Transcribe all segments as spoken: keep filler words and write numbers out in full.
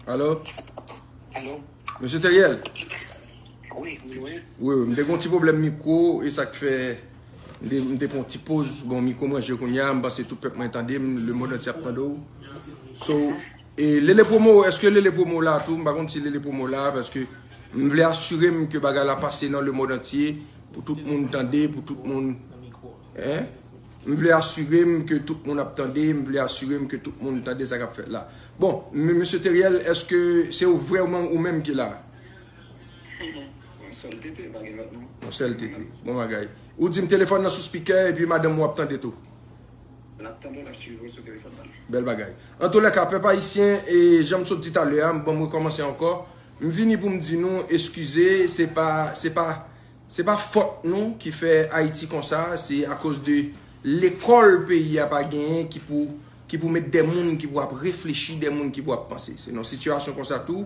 Alo? Alo? Mesye Teriel? Wi, wi, wi. Wi, wi, m te gen yon ti pwoblèm mikwo, e sa k fè m te, m te pran yon ti poz. Bon, mikwo m ranje kounye a, m panse tout pèp mwen tande m, lemonn antye ap tande w. So, e Lele Promo, èske Lele Promo la tou? M pa konn si Lele Promo la, paske m vle asire m ke bagay la pase nan lemonn antye, pou tout moun tande, pou tout moun, hein? M vle asire m ke tout moun ap tande, m vle asire m ke tout moun tande sa k ap fèt la. Bon, m-, mesye Teriel, èske se ou vrèman ou menm ki la? Yon sèl tete, pa gen lòt non. Yon sèl tete. Bon bagay. Ou di m telefòn nan sou spikè epi madanm ou ap tande tou. L ap tande w, l ap swiv ou sou telefòn nan. Bèl bagay. Antoulèka, pèp ayisyen, e jan m sot di talè a, m, bon, m rekòmanse ankò. M vini pou m di nou eskize, se pa, se pa, se pa fòt nou ki fè Ayiti konsa, se akoz de lekòl peyi a pa genyen ki pou, ki pou met de moun ki pou ap reflechi, de moun ki pou ap panse. Se nan sitiyasyon konsa tou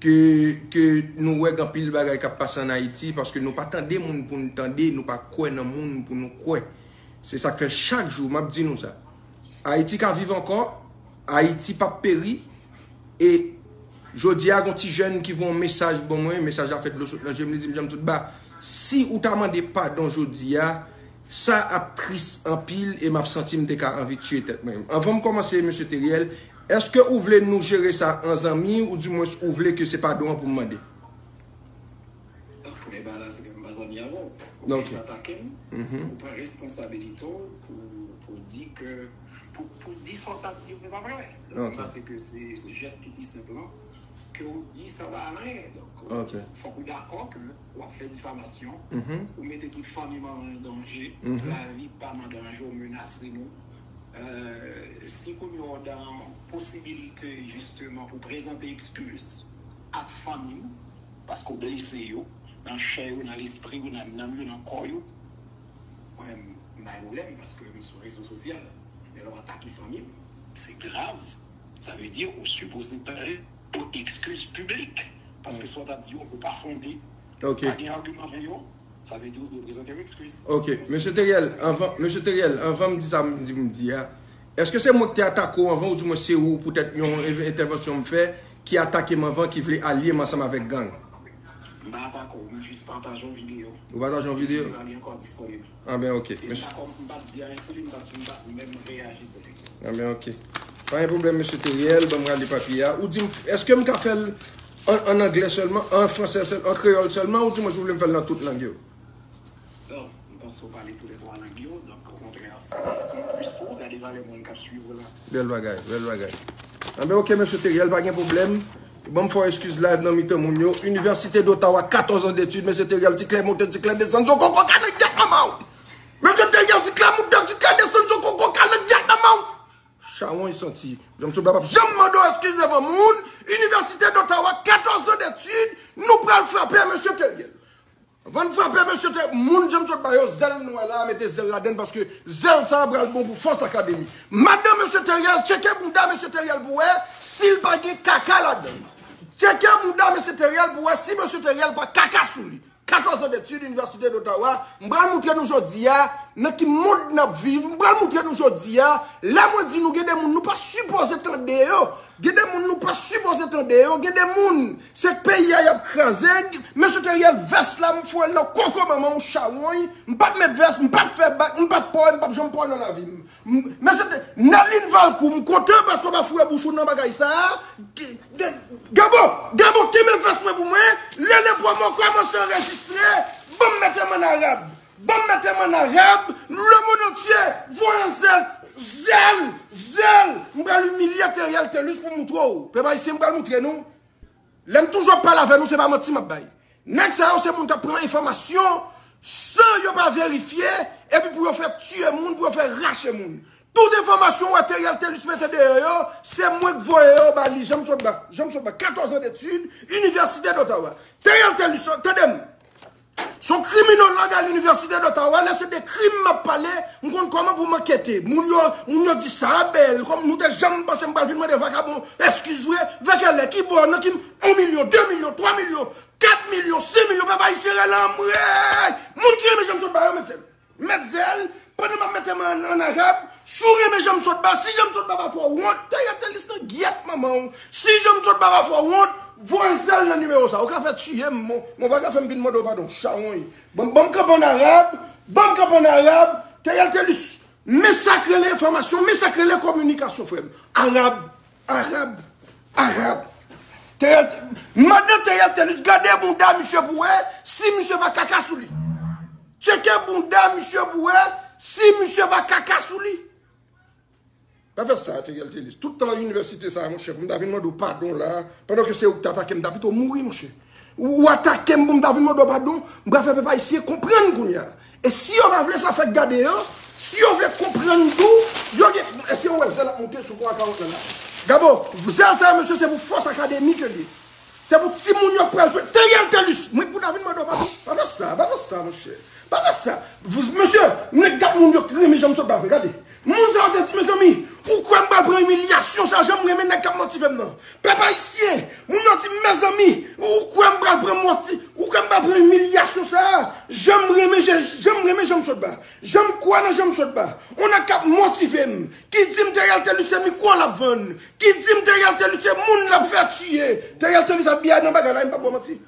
ke, ke nou wè gen anpil bagay k ap pase ann Ayiti, paske nou pa tande moun pou n tande, nou pa kwè nan moun pou nou kwè. Se sa k fè chak jou m ap di nou sa. Ayiti ka viv ankò, Ayiti p ap peri, e jodi a, gon ti jèn ki voye yon mesaj ban mwen, mesaj la fè dlo sot nan je m, li di m, Janm tout ba, si ou ta mande padon jodi a, sa ap tris anpil e m ap santi m te ka anvi tiye tèt mwen. Anvan m kòmanse, mesye Teriel, èske ou vle nou jere sa an zanmi, oudimwens ou vle ke se padon an pou m mande? Premye bagay la, se ke m pa zanmi avè w. Ou vin atake m, ou pran responsabilite w pou, pou di ke, pou, pou di sa w t ap di yo, se pa vre. Donk, m panse ke se, se jès ki pi senp lan, ke w di sa pa anyen. Donk, fòk ou dakò ke w ap fè difamasyon, ou mete tout fanmi m an danje, lavi pa m an danje, w menase nou. Euh, si kounye a w dan posibilite, jisteman, pou prezante eskiz ak fanmi m, paske w blese yo, nan chè yo, nan lespri yo, nan nanm yo, nan kò yo. Mwen menm, m pa gen pwoblèm, paske m sou rezo sosyal. Men lè w atake fanmi m, se grav. Sa vle di, ou sipoze pare pou eskiz piblik. Paske sa w t ap di yo, yo pa fonde. Ok. Pa gen agiman avè yo. Sa vle di, ou dwe prezante yon eskiz. Ok. Mesye Teriel, anvan, mesye Teriel, anvan m di sa m di, m di a, èske se mwen ki te atake w anvan, oudimwens se ou, poutèt yon en-, entèvansyon m fè, ki atake m anvan, ki vle alye m ansanm avèk gang? M pa atake w, m jis pataje yon videyo. Ou pataje yon videyo? Videyo a li ankò disponib. Ah ben, ok. E m pa kòm, m pa di anyen sou li, m pa, m pa menm reyaji sou li. Ah ben, ok. Pa gen pwoblèm, mesye Teriel, ban m rale papye a. Ou di m, èske m ka fè l an, an anglè sèlman, an fransè sèl, an kreyòl sèlman, oudimwens ou vle m fè l nan tout lang yo? Non, m panse w pale toulètwa lang yo, donk, okontrè, se, se yon plis pou ou, gade valè moun k ap swiv ou la. Bèl bagay, bèl bagay. Anben, ok, mesye Teriel, pa gen pwoblèm. Ban m fè w eskiz live nan mitan moun yo. Université d'Ottawa, quatorze ans d'études, mesye Teriel, ti klè monte, ti klè desann, zo koko ka nan gyèt manman w. Mesye Teriel, ti klè monte, ti klè desann, zo koko ka nan gyèt manman w. Chawony santi. Janm sot ba p ap janm mande w eskiz devan moun. Université d'Ottawa, quatorze ans d'études, nou pral frape, mesye Teriel. Anvan n frape, mesye Te-, moun Janm sot ba yo, zèl nou wè la, mete zèl ladann, paske zèl sa a pral bon pou Fòs Akademi. Madanm mesye Teriel, tcheke bounda mesye Teriel pou wè si l pa gen kaka ladann. Tcheke bounda mesye Teriel pou wè si mesye Teriel pa kaka sou li. Quatorze ans d'études, Université d'Ottawa, m pral moutre nou jodi a nan ki mond n ap viv, m pral moutre nou jodi a, lè mwen di nou gen de moun nou pa sipoze tande yo, gen de moun nou pa sipoze tande yo, gen de moun se peyi a y ap kraze. Mesye Teriel, vès la, m foure l nan koko manman w, chawony. M p ap met vès, m p ap fè bak, m p ap pò, m p ap janm pò nan lavi m. M, mesye Te-, Nerline Valcourt, m kontan paske w pa foure bouch ou nan bagay sa a. Ge-, ge-, Gabo, Gabo, kenbe vès mwen pou mwen. Lele Promo kòmanse anrejistre. Ban m mete m ann arab. Ban m mete m ann arab. Lemonn antye voye zèl, zèl, zèl. M pral imilye Teriel Telus pou m moutre w. Pèp ayisyen, m pral moutre nou. Lè m toujou ap pale avè nou, se pa manti m ap bay. Nèg sa yo se moun k ap pran enfòmasyon san yo pa verifye, epi pou yo fè tiye moun, pou yo fè rache moun. Tout enfòmasyon w wè Teriel Telus mete deyò yo, se mwen k voye yo ba li. Janm sot ba, Janm sot ba, quatorze ans d'études, Université d'Ottawa. Teriel Telus, tande m. Se yon kriminolog à l'Université d'Ottawa, lè se de krim m ap pale, m konn kòman pou m ankete. Moun yo, moun yo di sa a bèl, kòm nou te janm panse m pral vin mande vakabon eskiz vre, vè kèlè, ki bò, nan ki, yon milyon, de milyon, twa milyon, kat milyon, sis milyon, pèp ayisyen rele anmwey! Moun ki renmen Janm sot ba yo, met zèl. Met zèl, Pandan m ap mete men an, an arab, si w renmen Janm Sotba, si Janm Sotba pa fè w wont, Theriel Thelus nan gyèt manman w. Si Janm Sotba pa fè w wont, voye zèl nan nimewo sa. Ou ka fè tiye m, mon, mon pa ka fè m vin mande w padon, chawony. Ban m, ban m kanpe an arab, ban m kanpe an arab, Theriel Thelus, men sa k rele enfòmasyon, men sa k rele kominikasyon, frè m. Arab, arab, arab. Theriel, madan Theriel Thelus, gade bounda misye pou wè si misye pa kaka sou li. Tcheke bounda misye pou wè si misye pa kaka sou li. Pa fè sa, Theriel Thelus. Tout tan inivèsite sa, monchè, pou m ta vin mande w padon la, pandan ke se ou ki t atake m, m ta pito mouri, monchè. Ou, ou atake m pou m ta vin mande w padon, m pral fè pèp ayisyen konprann kounye a. E si yo pa vle sa fèk gade yo, si yo vle konprann tou, yo gen, èske yo wè zèl ap monte sou bwa kawòt lan la? Gabo, zèl sa yo, mesye, se pou fòs akademik yo li ye. Se pou timoun yo k pral jwe. Theriel Thelus, mwen pou ta vin mande w padon. Pa fè sa, pa fè sa, monchè. Pa fè sa. Mesye, nèg kat moun yo k renmen Janm Sotba vre, gade. Moun sa yo te di, mezanmi, ou kwè m pral pran imilyasyon sa, jan m renmen nèg k ap motive m nan. Pèp ayisyen, moun yo di, mezanmi, ou kwè m pral pran moti-, ou kwè m pral pran imilyasyon sa, jan m renmen, jan m renmen Janm Sotba. Jan m kwè nan Janm Sotba. On nèg k ap motive m, ki di m Theriel Thelus se mikwo l ap vann, ki di m Theriel Thelus se moun l ap fè tiye. Theriel Thelus F B I nan bagay la, m p ap ba w manti.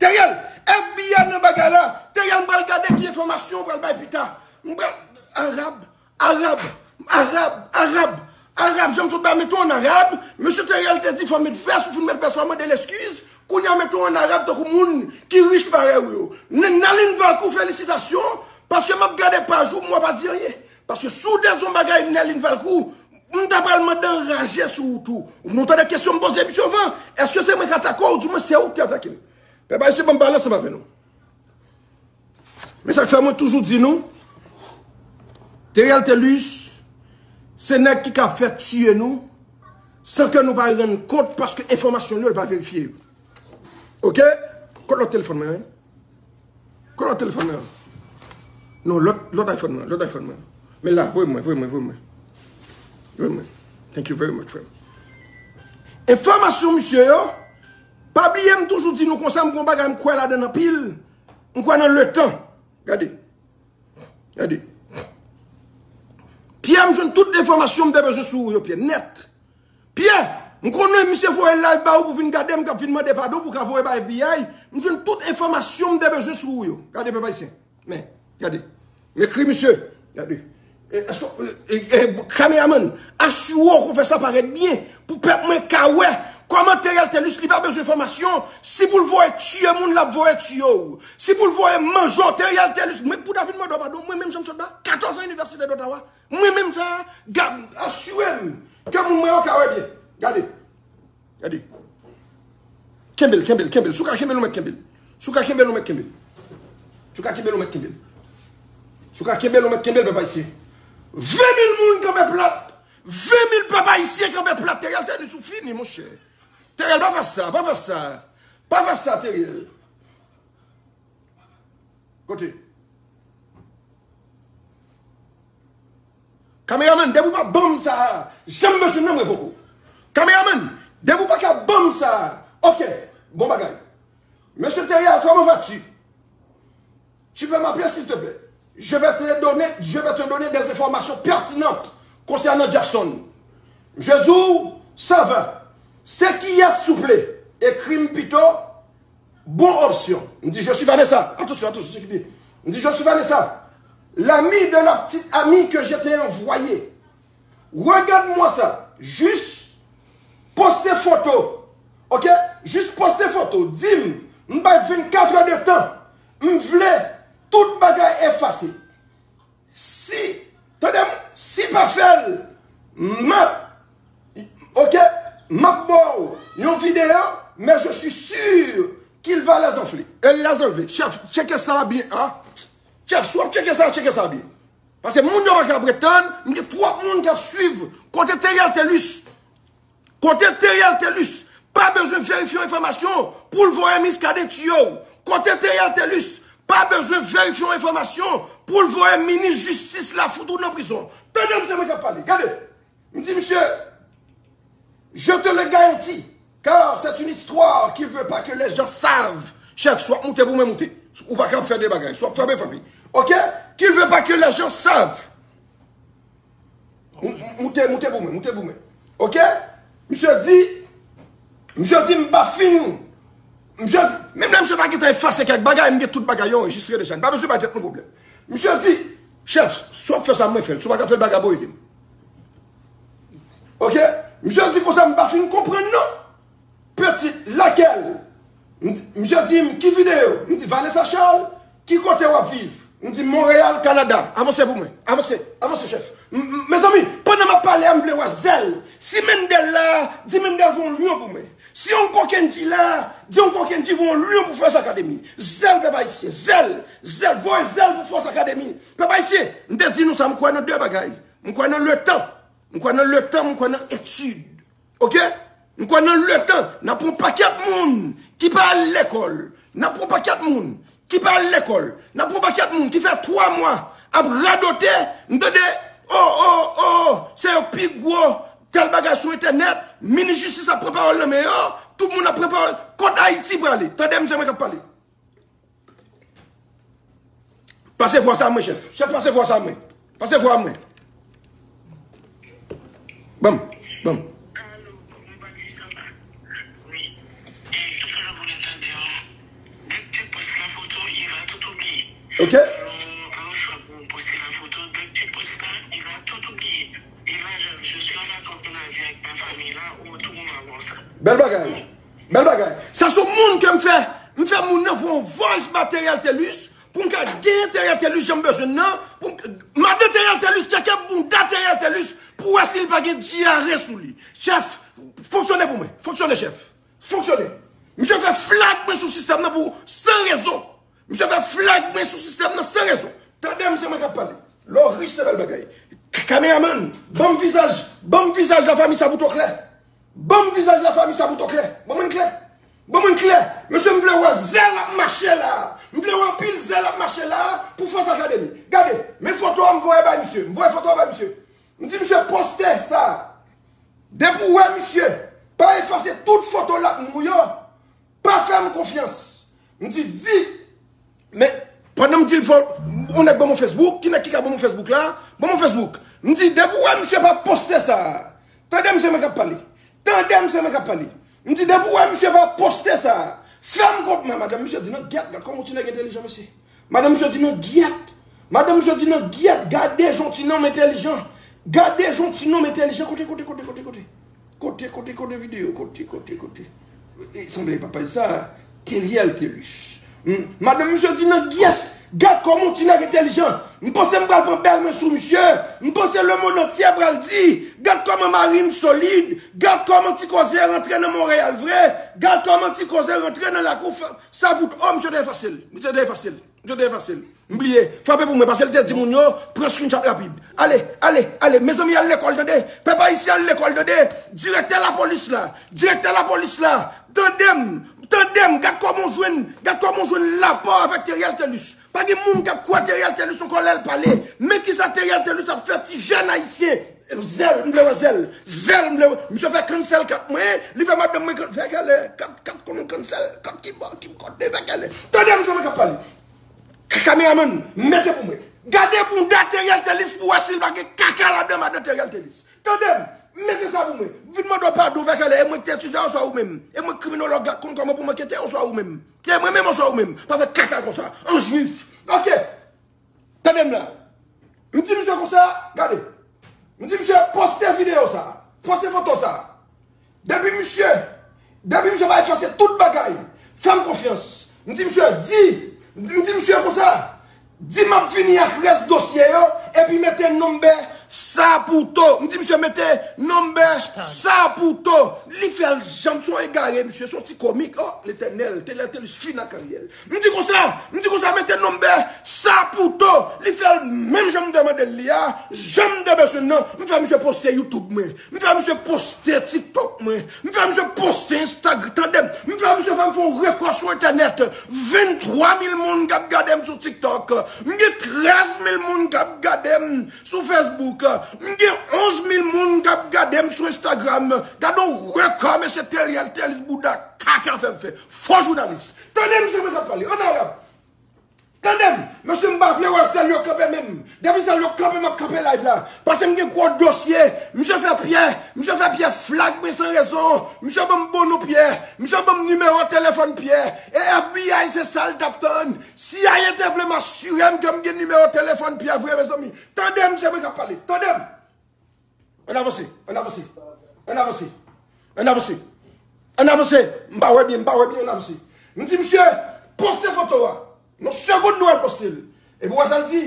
Theriel, F B I nan bagay la. Theriel, m pral gade ki enfòmasyon w pral bay pita. M pral, arab, arab, arab, arab, arab, Janm Sotba mete w an arab. Mesye Theriel te di fò w met vès, ou fin met vès la, mande l eskiz. Kounye a mete w an arab tankou moun ki rich parèy ou yo. N-, Nerline Valcourt, felisitasyon, paske m ap gade paj ou, m wè w pa di anyen. Paske si w te di yon bagay Nerline Valcourt, m ta pral mande anraje sou ou tou. Nou tande kesyon m poze misye anvan, èske se mwen k atake w, oudimwen se ou ki te atake m? Pèp ayisyen, ban m pale ansanm avè nou. Men sa k fè mwen toujou di nou, Theriel Thelus, se nèg ki ka fè tiye nou, san ke nou pa rann kont, paske enfòmasyon li yo, li pa verifye yo. Oke? Kot lòt telefòn mwen an? Kot lòt telefòn mwen an? Non, lòt, lòt iPhone mwen, lòt iPhone mwen. Men la, voye mwen, voye mwen, voye mwen. Voye mwen. Thank you very much, frè m. Enfòmasyon misye yo, pa bliye m toujou di nou konsa, m gon bagay m kwè ladan l anpil. M kwè nan letan. Gade. Gade. Pyè, m jwenn tout enfòmasyon m te bezwen sou ou yo, Pyè, nèt. Pyè, m konnen misye voye live ba ou pou vin gade m, k ap vin mande padon, pou ka voye ba F B I. M jwenn tout enfòmasyon m te bezwen sou ou yo. Gade, pèp ayisyen. Men, gade. M ekri misye. Gade. E, èske, e, e, e, kameramann, asire w ke w fè sa parèt byen, pou pèp mwen ka wè kòman Theriel Thelus li pa bezwen enfòmasyon. Si pou l voye tiye moun, l ap voye tiye w. Si pou l voye manje w, Theriel Thelus, mwen pou ta vin mande w padon, mwen menm Janm Sotba, katòz an Inivèsite d'Ottawa, mwen menm sa, gad, asire m ke moun mwen yo ka wè byen. Gade. Gade. Kenbe l, kenbe l, kenbe l. Si w ka kenbe l, ou mèt kenbe l. Si w ka kenbe l, ou mèt kenbe l. Si w ka kenbe l, ou mèt kenbe l. Si w ka kenbe l, ou mèt kenbe l, pèp ayisyen. Ven mil moun kanpe plat. Ven mil pèp ayisyen kanpe plat. Theriel Thelus, ou fini, monchè. Theriel, pa fè sa, pa fè sa. Pa fè sa, Theriel. Kote? Kameramann, depi w pa ban m sa, jan m bezwen nan m revoke w. Kameramann, depi w pa ka ban m sa, oke, bon bagay. Monsieur Theriel, comment vas-tu? Tu peux m'appeler, s'il te plaît? Je vais te donner, je vais te donner des informations pertinentes concernant Jackson. Je dis, ça va. C'est qui est, s'il te plaît? Écris-moi plutôt. Bon option. M di, je suis Vanessa. Attention, attention, check bien. M di, je suis Vanessa, l'ami de la petite amie que je t'ai envoyée. Regarde-moi ça. Juste poste foto. Ok? Juste poste foto. Di m, m bay vennkat è de tan. M vle tout bagay efase. Si, tande m, si pa fè l, m ap, ok, m ap ba w yon videyo, mais je suis sûr qu'il va les enfler. El les enlever. Chèf, tcheke sa byen, a. Chèf, si w ap tcheke sa, tcheke sa byen. Paske moun yo pa ka ap ret tann, m gen twòp moun k ap swiv. Kote Theriel Thelus? Kote Theriel Thelus pa bezwen verifye yon enfòmasyon pou l voye Muscadin tiye w. Kote Theriel Thelus pa bezwen verifye yon enfòmasyon pou l voye minis jistis la fout ou nan prizon. Tande m, se mwen k ap pale. Gade. M di misye, je te le garantis, car c'est une histoire qu'il veut pas que les gens savent. Chèf, si w ap moute pou mwen moute. Ou pa ka ap fè de bagay. Si w ap frape, frape. Ok? Qu'il veut pas que les gens savent. M- m- Moute, moute pou mwen, moute pou mwen. Ok? Misye di, misye di m pa fin. Misye di, menm lè misye ta gentan efase kèk bagay, m gen tout bagay yo anrejistre deja. M pa bezwen bay tèt nou pwoblèm. Misye di, chèf, si w ap fè sa, mwen fè l. Si w pa ka fè l, bagay bo ede m. Ok? Misye di konsa, m pa fin konprann non. Petit, laquelle? M di- Misye di m, ki videyo? M di, Vanessa Charles, ki kote w ap viv? M di, Montréal, Canada. Avanse pou mwen. Avanse. Avanse, chèf. M- m- Mezanmi, pandan m ap pale a, m vle wè zèl. Si Mendel la, di Mendel voye yon lyon pou mwen. Si yon kokenn di la, di yon kokenn di voye yon lyon pou Fòs Akademi. Zèl, pèp ayisyen. Zèl. Zèl. Voye zèl pou Fòs Akademi. Pèp ayisyen, m te di nou sa, m kwè nan de bagay. M kwè nan letan. M kwè nan letan, m kwè nan etid. Ok? M kwè nan letan, n ap pran pakèt moun ki pa al lekòl. N ap pran pakèt moun ki pa al lekòl. N ap pran pakèt moun ki fè twa mwa ap radote, m tande, o, o, o, se yo pi gwo tèl bagay sou entènèt, minis jistis ap pran pawòl nan men yo, tout moun ap pran pawòl. Kot Ayiti prale? Tande m, se mwen k ap pale. Pase vwa sa mwen, chèf. Chèf, pase vwa sa mwen. Pase vwa mwen. Banm, banm. Alo, kòman w ap di sa va? Wi. E, tout sa pou nou tande an. Dèk te pòs la foto, il va tout oublier. Ok. Alò, alò, chwa pou w poste la foto, dèk te pòs la, il va tout oublier. Il va, je, je suis en vacances en Asie avec ma famille là, ou tout moun va voir ça. Bèl bagay. Bèl bagay. Sa se yon moun ke m fè, m fè moun nan voye yon voice ba Theriel Thelus, pou m ka genyen Theriel Thelus jan m bezwen l nan, pou m, madan Theriel Thelus, tcheke bounda Theriel Thelus, pou wè si l pa gen dyare sou li. Chèf, fonksyone pou mwen. Fonksyone, chèf. Fonksyone. Misye fè flag mwen sou sistèm nan pou san rezon. Misye fè flag mwen sou sistèm nan san rezon. Tande m, se mwen k ap pale. Lè w rich, se bèl bagay. K- Kameramann, ban m vizaj, ban m vizaj lafanmi Saputo klè. Ban m vizaj lafanmi Saputo klè. Ban mwen l klè. Ban mwen l klè. Mesye, m vle wè zèl ap mache la. M vle wè anpil zèl ap mache la pou Fòs Akademi. Gade, men foto a m voye bay misye. M voye foto a bay misye. M di misye poste sa. Depi w wè misye pa efase tout foto l ap nou yo, pa fè m konfyans. M di, di, men pandan m di l fò, yon nèg ban mwen Facebook, ki nèg ki ka ban mwen Facebook la? Ban mwen Facebook. M di, depi w wè misye pa poste sa. Tande m, se mwen k ap pale. Tande m, se mwen k ap pale. M di, depi w wè misye pa poste sa, fè m konpman, madanm. Misye di, nan gyèt, gad kòman yon ti nèg entèlijan, mesye. Madanm misye di, nan gyèt. Madanm misye di, nan gyèt, gade jan yon ti nonm entèlijan. Gade jan yon ti nonm entèlijan. Kote, kote, kote, kote, kote? Kote, kote, kote videyo? Kote, kote, kote? E, sanble pa paj sa. Theriel Thelus. Hmm. Madanm misye di nan gyèt. Gad kòman yon ti nèg entèlijan. M panse m pral pran bèl mwen sou misye. M panse lemonn antye pral di, gad kòman mari m solid. Gad kòman ti koze rantre nan Monreyal vre. Gad kòman ti koze rantre nan lakou Saputo. Oh, misye te efase l. Misye te efase l. Misye te efase l. M bliye. Frape pou mwen, paske l te di moun yo, pran screenshot rapid. Ale, ale, ale. Mezanmi, al lekòl, tande. Pèp ayisyen, al lekòl, tande. Direktè lapolis la. Direktè lapolis la. Tande m. Tande m. Gad kòman w jwenn, gad kòman w jwenn lapò avèk Theriel Thelus. Pa gen moun k ap kwè Theriel Thelus ankò lè l pale. Men kisa Theriel Thelus ap fè ti jèn ayisyen. Zèl, m vle wè zèl. Zèl, m vle wè. Misye fè cancel kat mwen. Li fè madanm mwen can- fè kèlè. Kat, kat konnen cancel. Kat ki bò, ki kote, fè kèlè. Tande m, se mwen k ap pale. Kameramann, mete pou mwen. Gade bounda Theriel Thelus pou wè si l pa gen kaka ladan madan Theriel Thelus. Tande m, mete sa pou mwen. Vin mande w padon, fè kèlè, e mwen ki te etidyan oswa ou menm? E mwen kriminològ la k konn kòman pou m ankete oswa ou menm? Se mwen menm oswa ou menm? Pa fè kaka konsa. An jwif. Ok. Tande m la. M di misye konsa, gade. M di misye poste videyo sa. Poste foto sa. Depi misye, depi misye pa efase tout bagay, fè m konfyans. M di misye, di, m di misye konsa, di m ap vini ak rès dosye yo, epi mete nonbè Saputo. M di misye mete nonbè Saputo. Li fè l janm, se yon egare, misye, se yon ti komik. Oh, Letènèl, Theriel Thelus fin ak karyè l. M di konsa, m di konsa, mete nonbè Saputo. Li fè l menm jan m te mande l li a, jan m te bezwen l nan. M fè misye poste YouTube mwen. M fè misye poste TikTok mwen. M fè misye poste Instagram. Tande m. M fè misye fè m fè yon rekò sou entènèt. Venntwa mil moun k ap gade m sou TikTok. M gen trèz mil moun k ap gade m sou Facebook. M gen onz mil moun k ap gade m sou Instagram. Gade yon rekò, mesye, Theriel Thelus, bouda kaka fè m fè. Fo jounalis. Tande m, se mwen k ap pale. An arab. Tande m, mesye, m pa vle wè zèl yo kanpe menm. Depi zèl yo kanpe, m ap kanpe live la. Paske m gen gwo dosye. Misye fè pyè, misye fè pyè flag mwen san rezon. Misye ban m bon non pyè. Misye ban m nimewo telefòn pyè. E F B I se sa l t ap tann. C I A te vle m asire m ke m gen nimewo telefòn pyè vre, mezanmi. Tande m, se mwen k ap pale. Tande m. Ann avanse, ann avanse, ann avanse, ann avanse, ann avanse. M pa wè byen, m pa wè byen, ann avanse. M di misye, poste foto a. Nan segonn nou al poste l. Epi w wè sa l di,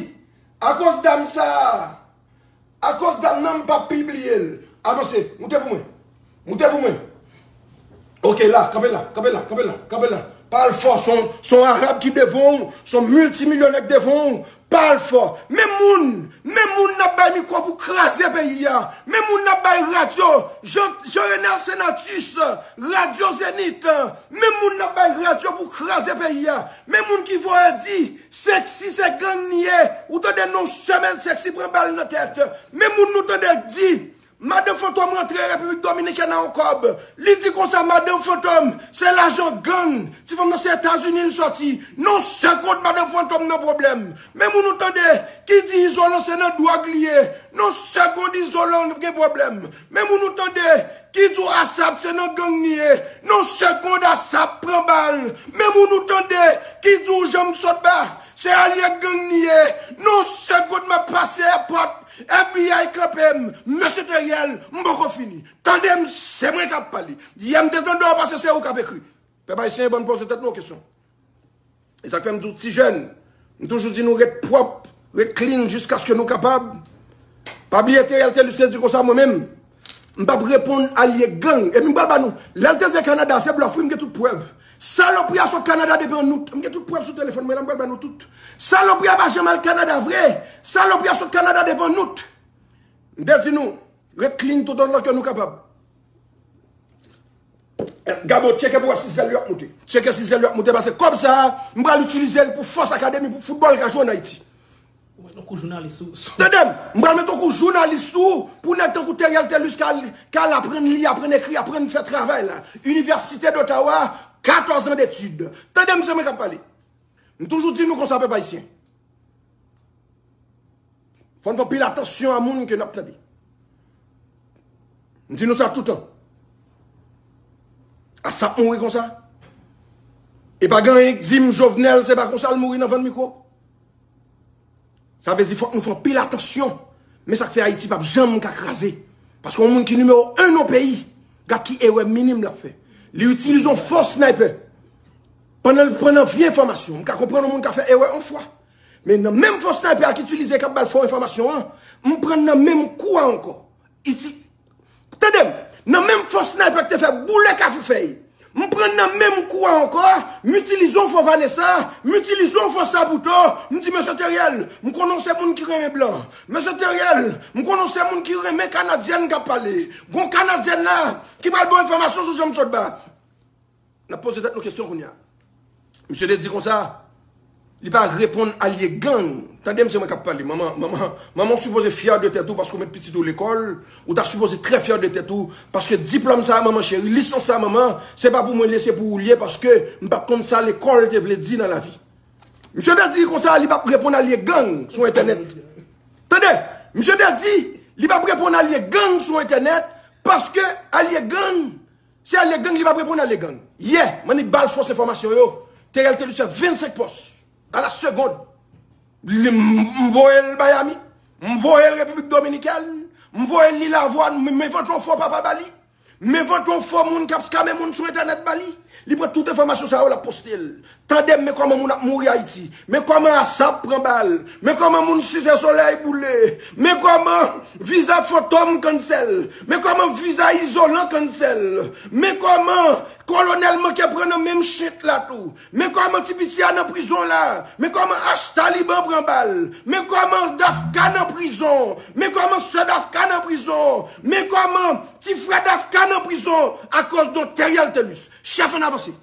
akoz dam sa a, akoz dam nan m p ap pibliye l. Avanse, moute pou mwen. Moute pou mwen. Ok, la, kanpe la, kanpe la, kanpe la, kanpe la. Pa al fò, se yon, se yon Arab ki devan w, se yon miltimilyonè k devan w. Pa al fò. Men moun, men moun n ap bay mikwo pou kraze peyi a. Men moun n ap bay radyo, Jean, Jean Renel Senatus, Radyo Zenith. Men moun n ap bay radyo pou kraze peyi a. Men moun ki voye di, Sexy se gang li ye. Ou tande nan yon semèn Sexy pran bal nan tèt. Men moun nou tande di, Madan Fantom rantre Repiblik Dominikèn a yon kòb. Li di konsa, Madan Fantom, se lajan gang. Ti fanm nan se Etazini l sòti. Nan yon segonn, Madan Fantom nan pwoblèm. Men moun ou tande ki di Izolan se nan dwòg li ye. Nan yon segonn, Izolan gen pwoblèm. Men moun ou tande ki di w Asap se nan gang li ye. Nan yon segonn, Asap pran bal. Men moun ou tande ki di w Janm Sotba se alye gang li ye. Nan yon segonn, m ap pase èpòt. F B I kanpe m, mesye Teriel, m poko fini. Tande m, se mwen k ap pale. Yè m te tande w pase se ou k ap ekri. Pèp ayisyen, bann poze tèt nou kesyon. E sa k fè m di w ti jèn, m toujou di nou ret pwòp, ret clean jiskaske nou kapab. Pa bliye Teriel Telus te di konsa mwen menm, m p ap reponn alye gang. Epi m pral ba nou, lè l te di Kanada, se blòf wi, m gen tout prèv. Salopri a sot Kanada depi an out. M gen tout prèv sou telefòn mwen la, m pral ba nou tout. Salopri a pa janm al Kanada vre. Salopri a sot Kanada depi an out. M te di nou, ret clean tout otan ke nou kapab. Gabo, tcheke pou wè si zèl yo ap moute. Tcheke si zèl yo ap moute, paske kòb sa a, m pral itilize l pou Fòs Akademi, pou foutbòl ka jwe ann Ayiti. Ou met yon kou jounalis sou, sou. Tande m, m pral met yon kou jounalis tou, pou nèg tankou Teriel Telus ka, ka al aprann li, aprann ekri, aprann fè travay la. Université d'Ottawa, katòz an detid. Tande m, se mwen k ap pale. M toujou di nou konsa, pèp ayisyen. Fò n fè anpil atansyon a moun ke n ap tande. M di nou sa toutan. Asap mouri konsa. E pa gen anyen k di m Jovenel, se pa konsa l mouri nan vann mikwo. Sa vle di fòk nou fè anpil atansyon. Men sa k fè Ayiti p ap janm ka kraze. Paske yon moun ki nimewo en nan peyi, gad ki erè minim l ap fè. Li itilize yon fo sniper. Pandan l pran nan vye enfòmasyon, m ka konprann yon moun ka fè erè yon fwa. Men nan menm fo sniper a k itilize k ap ba l fo enfòmasyon an, m pran nan menm kou a ankò. Iti, tande m, nan menm fo sniper k te fè boule Kafou Fèy, m pran nan menm kou a ankò, m itilize yon fo Vanessa, m itilize yon fo Sabuto, m di, mesye Teriel, m konnen w se moun ki renmen blan. Mesye Teriel, m konnen w se moun ki renmen Kanadyèn k ap pale. Gon Kanadyèn la ki pral ba w enfòmasyon sou Janm Sotba. N ap poze tèt nou kesyon kounye a. Misye te di konsa, li pa reponn alye gang. Tande m, se mwen k ap pale. Manman, manman, manman, w sipoze fyè de tèt ou paske w met pitit ou lekòl. Ou ta sipoze trè fyè de tèt ou paske diplòm sa a, manman cheri, lisans sa a, manman, se pa pou mwen li ye, se pou ou li ye paske m pa t konn sa lekòl te vle di nan lavi. Misye te di konsa, li p ap reponn alye gang sou entènèt. Tande, misye te di, li p ap reponn alye gang sou entènèt paske alye gang Se alye gang, li p ap reponn alye gang. Yè, m annik ba l fos enfòmasyon yo. Teriel Telus fè vennsenk pòs a la segond. Li, m, m voye l Miami. M voye l Repiblik Dominikèn. M voye l Lilavwa. M, m envante yon fo papa ba li. M envante yon fo moun k ap skame moun sou entènèt ba li. Li pran tout enfòmasyon sa yo, l ap poste l. Tande m, men kòman moun ap mouri Ayiti. Men kòman Asap pran bal. Men kòman moun Site Solèy boule. Men kòman viza Fantom cancel. Men kòman viza Izolan cancel. Men kòman Kolonèl manke pran nan menm shit la tou. Men kòman ti piti a nan prizon la. Men kòman H Taliban pran bal. Men kòman Dafka nan prizon. Men kòman sè Dafka nan prizon. Men kòman ti frè Dafka nan prizon akoz de Teriel Telus. Chèf, ann avanse.